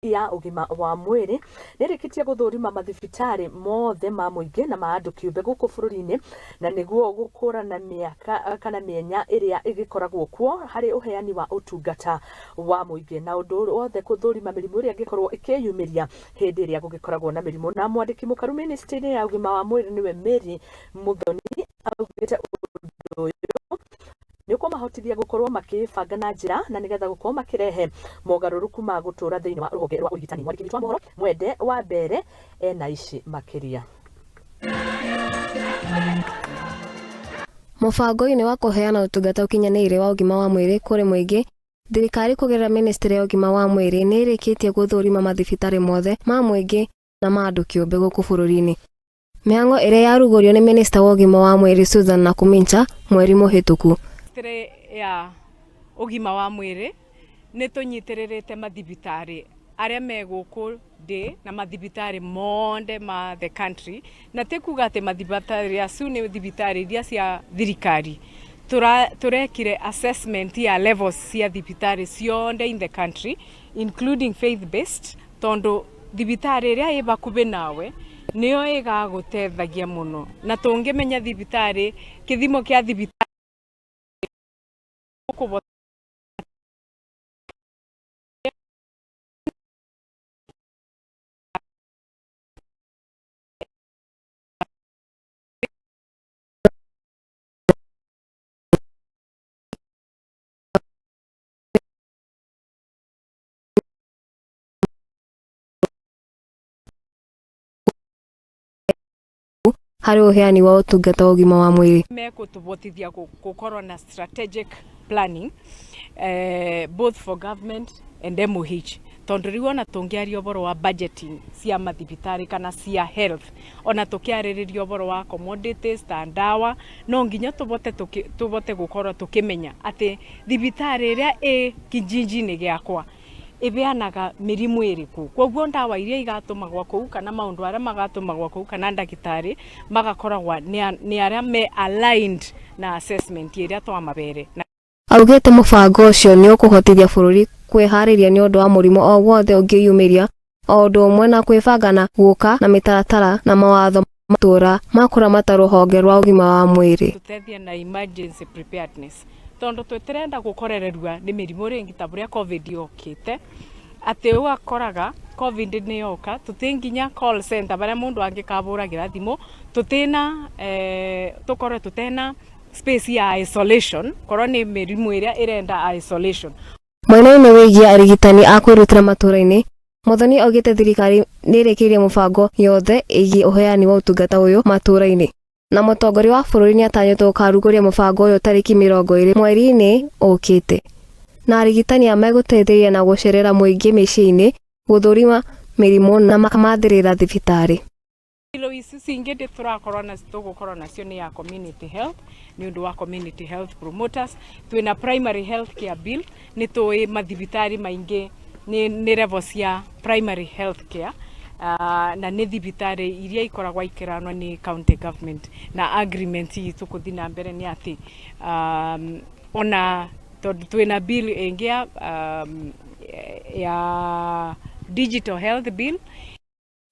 Ya ũgima wa mwĩrĩ nĩrĩkĩtie gũthũrima mathibitarĩ mothe ma mũingĩ na ma andũ kĩũmbe gũkũ bũrũri-inĩ na nĩguo gũkũrana mĩaka kana mĩenya ĩrĩa ĩgĩkoragwo kuo harĩ ũheani wa ũtungata wa mũingĩ na ũndũ wothe gũthũrima mĩrimũ ĩrĩa ĩngĩkorwo ĩkĩyumĩria hĩndĩ ĩrĩa gũgĩkoragwo na mĩrimũ. Na mwandĩki mũkaru mĩnĩstrĩ-inĩ ya ũgima wa mwĩrĩ nĩwe Mary Muthoni augĩte ũndũ ũyũ nĩ ũkũmahotithia gũkorwo makĩĩbanga na njĩra na nĩgetha gũkorwo makĩrehe mogarũrũku ma gũtũũra thĩinĩ wa rũhonge rwa ũrigitani. Mwandĩki witũ wa mohoro Mwende wa Mbere ena ici makĩria. Mũbango-inĩ wa kũheana ũtungata ũkinyanĩire wa ũgima wa mwĩrĩ kũrĩ mũingĩ, thirikari kũgerera mĩnĩstrĩ ya ũgima wa mwĩrĩ nĩ ĩrĩkĩtie gũthũrima mathibitarĩ mothe ma mũingĩ na ma andũ kĩũmbe gũkũ bũrũri-inĩ. Mĩhang'o ĩrĩa yarugũririo nĩ mĩnĩsta wa ũgima wa mwĩrĩ Susan Nakhumicha mweri mũhĩtũku. Ministry ya ũgima wa mwĩrĩ nĩ tũnyitĩrĩrĩte mathibitarĩ arĩa me gũkũ ndĩ na mathibitarĩ monde ma the country, na ti kuga atĩ mathibitarĩ acu nĩ thibitarĩ iria cia thirikari. Tũrekire assessment ya levels cia thibitarĩ cionde in the country including faith based, tondũ thibitarĩ ĩrĩa ĩ bakubĩ nawe nĩyo ĩgagũteithagia mũno, na tũngĩmenya thibitarĩ, kĩthimo kĩa thibitarĩ ũkũbota Harĩ ũheani wa ũtungata wa ũgima wa mwĩrĩ. Mekũtũbotithia gũkorwo na strategic planning both for government and MOH, tondũ rĩu ona tũngĩaria ũboro wa budgeting cia mathibitarĩ kana cia health, ona tũkĩarĩrĩria ũboro wa commodities ta ndawa, no nginya tũbote gũkorwo tũkĩmenya atĩ thibitarĩ ĩrĩa ĩ kijiji-inĩ gĩakwa ĩbeanaga mĩrimũ ĩrĩkũ. Koguo ndawa iria igatũmagwo kũu kana maũndũ arĩa magatũmagwo kũu kana ndagĩtarĩ magakoragwa nĩ arĩa me aligned na assessment ĩrĩa twamabere. Augĩte mũbango ũcio nĩ ũkũhotithia bũrũri kwĩharĩria nĩ ũndũ wa mũrimũ o wothe ũngĩyumĩria o ũndũ ũmwe na kwĩbanga na gũka na mĩtaratara na mawatho matũra ma kũramata rũhonge rwa ũgima wa mwĩrĩ. Tũtethie na emergency preparedness, tondũ tũtirenda gũkorererua nĩ mĩrimũ rĩngĩ ta ũrĩa Covid yokĩte, atĩ ũgakoraga Covid nĩ yoka, tũtĩ nginya call center barĩa mũndũ angĩkabũragĩra thimũ, tũtĩna tũkorwe tũtena space ya isolation, korwo nĩ mĩrimũ ĩrĩa ĩrenda isolation. Mwena-inĩ wĩgiĩ arigitani a kwĩrutĩra matũra-inĩ, Muthoni augĩte thirikari nĩĩrĩkĩirie mũbango yothe ĩgiĩ ũheani wa ũtungata ũyũ matũra-inĩ, na mũtongoria wa bũrũri nĩatanyĩtwo gũkarugũria mũbango ũyũ tarĩki 20 mweri-inĩ ũkĩte, na arigitani aya megũteithĩrĩria na gũcerera mũingĩ mĩciĩ-inĩ gũthũrima mĩrimũ na makamathĩrĩra thibitarĩ. Ilo ici cingĩ ndĩ tũrakorwo na tũgũkorwo nacio nĩ ya community health, nĩ ũndũ wa community health promoters. Twĩna primary health care bill, nĩ tũĩ mathibitarĩ maingĩ nĩ level cia primary health care, na nĩ thibitarĩ iria ikoragwo ikĩranwo nĩ county government, na agreement itũ kũthiĩ na mbere nĩ atĩ ona tondũ twĩna bill ĩngĩ ya digital health bill.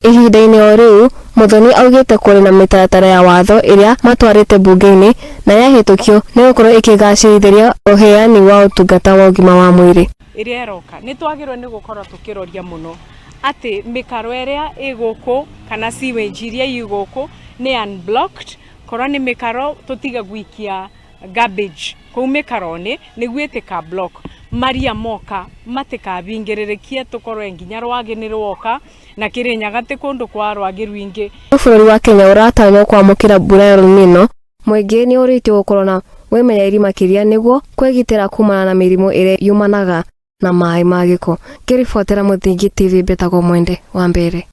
Ihinda-inĩ o rĩu, Muthoni augĩte kũrĩ na mĩtaratara ya watho ĩrĩa matwarĩte mbunge-inĩ na yahĩtũkio nĩ ĩgũkorwo ĩkĩgacĩrithia ũheani wa ũtungata wa ũgima wa mwĩrĩ. Ĩrĩa ĩroka nĩ twagĩrĩirwo nĩ gũkorwo tũkĩroria mũno atĩ mĩkaro ĩrĩa ĩ gũkũ kana sewage iria i gũkũ nĩ unblocked, korwo nĩ mĩkaro tũtige gũikia garbage kũu mĩkaro-inĩ nĩguo ĩtĩka block, maria moka matikabingĩrĩrĩkie tũkorwe nginya rwagĩ nĩ rwoka na Kĩrĩnyaga ti kũndũ kwa rwagĩ rwingĩ. Bũrũri wa Kenya ũratanywo kwamũkĩra mbura ya El Nino, mũingĩ nĩ ũrĩtio gũkorwo na wĩmenyereri makĩria nĩguo kwĩgitĩra kumana na mĩrimũ ĩrĩa yumanaga na maĩ ma gĩko. Ngĩribotera Mũthingi TV mbĩtagwo Mwende wa Mbere.